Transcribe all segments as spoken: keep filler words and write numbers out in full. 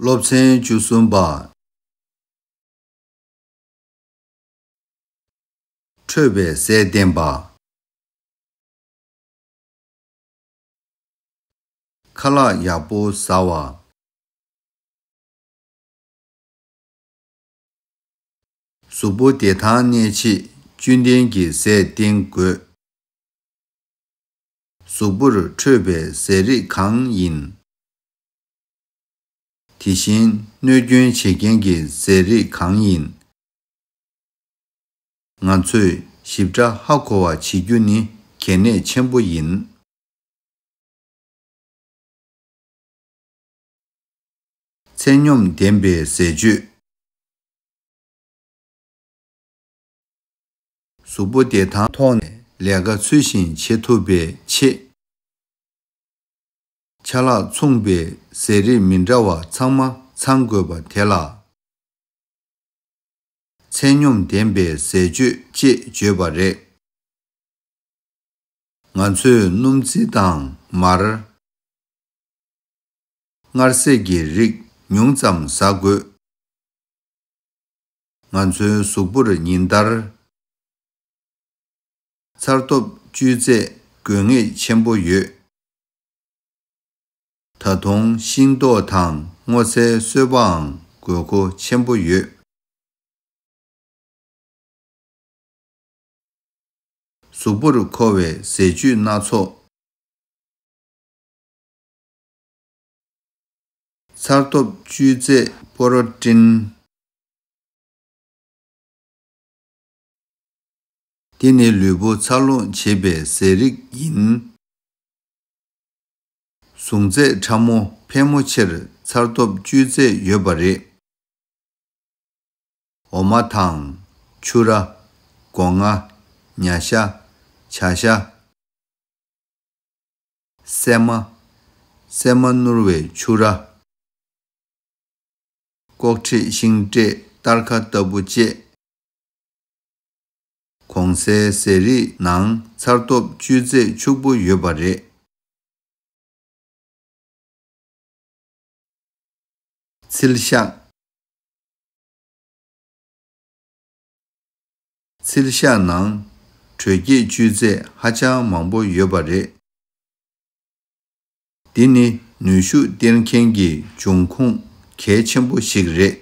སློབ་ཚན་བཅུ་གསུམ་པ། འཕྲོད་པའི་ཟས་བསྟེན་པ། ཁ་ལག་ཡག་པོ་ཟ་བ། གཟུགས་པོ་བདེ་ཐང་གནས་ཆེད་བཅུད་ལྡན་གྱི་ཟས་བསྟེན་དགོས། གཟུགས་པོར་འཕྲོད་པའི་ཟས་རིགས་གང་ཡིན། དེ་བཞིན་གནོད་སྐྱོན་བྱེད་མཁན་གྱི་ཟས་རིགས་གང་ཡིན། ང་ཚོས་ཞིབ་ཕྲ་ཧ་གོ་བ་བྱེད་རྒྱུ་ནི་གལ་གནད་ཆེན་པོ་ཡིན། ཚད་སྙོམས་ལྡན་པའི་ཟས་སྤྱོད། གཟུགས་པོ་བདེ་ཐང་ཐོག་ནས་ལས་ཀ་ཚུལ་བཞིན་བྱེད་ཐུབ་པའི་ཆེད། ཆ་ལག་མཚུངས་པའི་ཟས་རིགས་མི་འདྲ་བ་ཚང་མ་ཚང་དགོས་པ་དེ་ལ། ཚད་སྙོམས་ལྡན་པའི་ཟས་སྤྱོད་ཅེས་བརྗོད་པ་རེད། ང་ཚོས་སྣུམ་རྩི་དང་མར། མངར་ཟས་ཀྱི་རིགས་ཉུང་ཙམ་ཟ་དགོས། ང་ཚོའི་གཟུགས་པོར་ཉིན་ལྟར་ཚར་ཐོབ་བཅུད་རྫས་དགོས་ངེས་ཆེན་པོ་ཡོད། ད་དུང་ཤིང་ཏོག་དང་སྔོ་ཚལ་སོས་པའང་དགོས་མཁོ་ཆེན་པོ་ཡོད། གཟུགས་པོར་མཁོ་བའི་ཟས་བཅུད་སྣ་ཚོགས། ཚར་ཐོབ་བཅུད་རྫས་པོ་རོ་ཊིན། འདི་ནི་ལུས་པོ་འཚར་ལོངས་བྱེད་པའི་ཟས་རིགས་ཡིན། གཟུགས་མཛེས་ཁྲ་མོ་ཕལ་མོ་ཆེར་ཚར་ཐོབ་བཅུད་རྫས་ཡོད་པ་རེད། འོ་མ་དང་། ཕྱུ་ར། སྒོ་ང་། ཉ་ཤ། བྱ་ཤ། སྲན་མ། སྲན་མ་བསྣུར་བའི་ཕྱུ་ར། ཀོག་ཁྲིད་ཤིང་འབྲས་སྟར་ཁ་ལྟ་བུ་བཅས། གོང་གསལ་ཟས་རིགས་ནང་ཚར་ཐོབ་བཅུད་རྫས་ཕྱུག་པོ་ཡོད་པ་རེད། ཚིལ་ཤ། ཚིལ་ཤ་ནང་དྲོད་སྐྱེད་བཅུད་རྫས་ཧ་ཅང་མང་པོ་ཡོད་པ་རེད། འདི་ནི་ནུས་ཤུགས་སྟེར་མཁན་གྱི་འབྱུང་ཁུངས་གལ་ཆེན་པོ་ཞིག་རེད།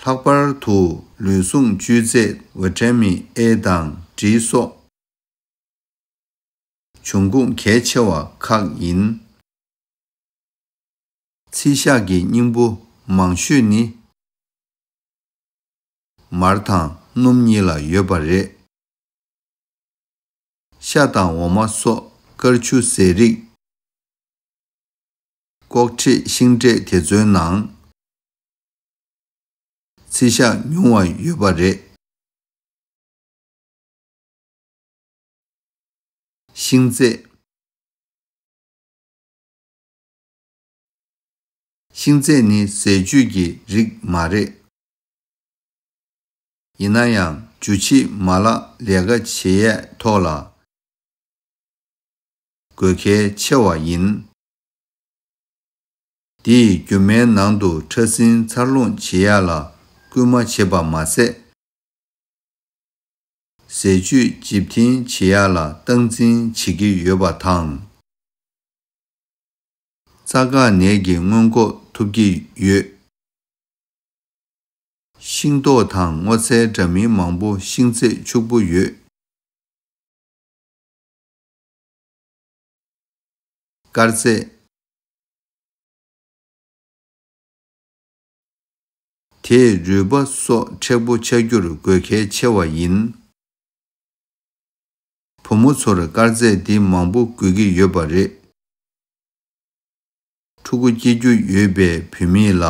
ལྷག་པར་དུ་ལུས་ཟུངས་བཅུད་རྫས་ཝི་ཊ་མིན་ཨེ་དང་ཌི་སོགས་འབྱུང་ཁུངས་གལ་ཆེ་བ་ཁག་ཡིན། ཚིལ་ཤ་གི་སྙིང་པོ་མང་ཤོས་ནི་མར་དང་སྣུམ་གཉིས་ལ་ཡོད་པ་རེད། ཤ་དང་འོ་མ་སོགས་དཀར་ཆུ་ཟས་རིགས། ཀོག་ཁྲིད་ཤིང་འབྲས་དེ་ཚོའི་ནང་ཚིལ་ཤ་ཉུང་བ་ཡོད་པ་རེད། ཤིང་རྫས། ཤིང་རྫས་ནི་ཟས་བཅུད་ཀྱི་རིགས་མ་རེད། ཡིན་ན་ཡང་འཇུ་བྱེད་མ་ལག་ལས་ཀ་བྱེད་ཡས་ཐོག་ལ་དགོས་གལ་ཆེ་བ་ཡིན། འདིས་རྒྱུ་མའི་ནང་དུ་ཕྲ་སྲིན་འཚར་ལོངས་བྱེད་ཡག་ལ་སྐུལ་མ་བྱེད་པ་མ་ཟད། ཟས་བཅུད་ལྗིད་མཐིལ་བྱེད་ཡག་ལ་སྟངས་འཛིན་བྱེད་ཀྱི་ཡོད་པ་དང་། རྩ་འགག་ནད་ཀྱི་སྔོན་འགོག་ཐུབ་ཀྱི་ཡོད། ཤིང་ཏོག་དང་སྔོ་ཚལ་འདྲ་མིན་མང་པོ་ཤིང་རྫས་ཕྱུག་པོ་ཡོད། དཀར་ཟས། དེས་རུས་པ་སོགས་མཁྲེགས་པོ་ཆགས་རྒྱུར་དགོས་གལ་ཆེ་བ་ཡིན། བུ་མོ་ཚོར་དཀར་ཟས་འདི་མང་པོ་དགོས་ཀྱི་ཡོད་པ་རེད། ཕྲུ་གུ་སྐྱེ་རྒྱུ་ཡོད་པའི་བུད་མེད་ལ།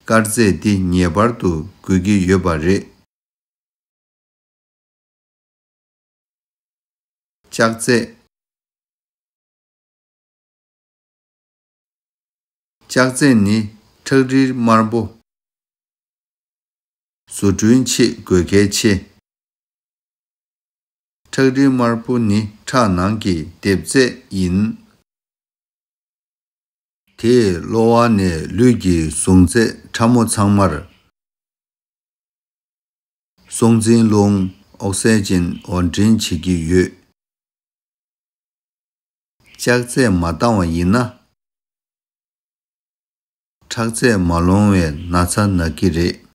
དཀར་ཟས་འདི་ངེས་པར་དུ་དགོས་ཀྱི་ཡོད་པ་རེད། ལྕགས་རྫས། ལྕགས་རྫས་ནི་ཁྲག་རིལ་དམར་པོ། བཟོ་སྐྲུན་ཆེད་དགོས་གལ་ཆེ། ཁྲག་རིལ་དམར་པོ་ནི་ཁྲག་ནང་གི་འདེབས་རྫས་ཡིན། དེས་གློ་བ་ནས་ལུས་ཀྱི་ཟུངས་ཚད་ཕྲ་མོ་ཚང་མར་སྲོག་འཛིན་རླུང་ཨོག་སི་ཅན་འོར་འདྲེན་བྱེད་ཀྱི་ཡོད། ལྕགས་རྫས་མ་བཏང་བ་ཡིན་ན། ཁྲག་རྫས་མ་ལོང་བའི་ན་ཚ་ན་གི་རེད།